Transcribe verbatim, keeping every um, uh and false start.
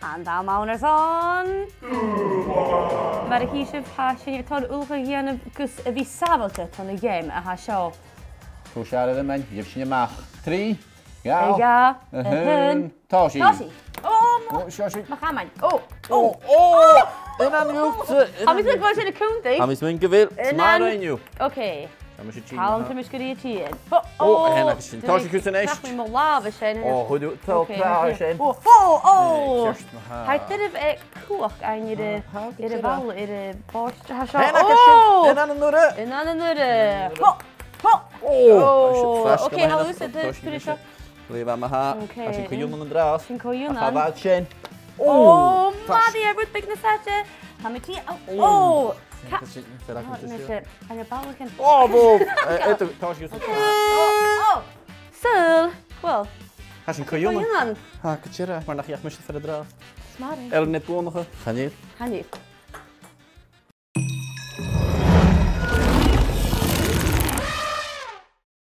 An t-àm ann airson. Mar a chì sibh, tha sinn a' toirt ullachadh a dhèanamh gus a bhith sàbhailte don a' gheama a tha seo. Cùis air a' mheann, gheibh sinn a-mach. Trì, dhà, a dhà, a h-aon, tòisich. Tòisich. Ò, mo... Ò, seo sinn. Mo chamain. Ò, ò, ò. Ò, ò. Aon an uair. Tha mi a' smaoineachadh gu bheil sin a' cunntadh. Tha mi a' smaoineachadh gu bheil. Aon an. Tha mi a' smaoineachadh gu bheil. Ok. Tha mi a' smaoineachadh gu bheil. Ò, ò. Aon an sin. Tòisich thusa a-nis. Tha mi a' làmhan sin. Ò, chuir thu, tha, tha sin. Ò, ò, ò. Ceart ma-thà. Tha e doirbh, eh, cumhachd fhaighinn air a', air a' bhalla, air a' bhòrd. Tha seo. Aon an sin. Aon an uair. Aon an uair. Ho, ho. Ò, ok, tha thusa, tha thusa seo. Leugh e ma-thà. Ok. Tha sinn co-ionann an-dràsta. Sinn co-ionann. Ach a bhad sin. Ò, madaidh, rud beag nas fhaide. Tha mi a' tighinn. Ò. Ca... Tha mi a' tighinn. An e ballachan? Ò, bhò. Eh, eh, tha sinn... Ò, ò. Saoil. Well. Tha sinn co-ionann. Co-ionann. Tha, gu dearbh, mar nach fheuch mise fear an-dràsta. Smaoinich. Air na buannachdan. Chan eil. Chan eil.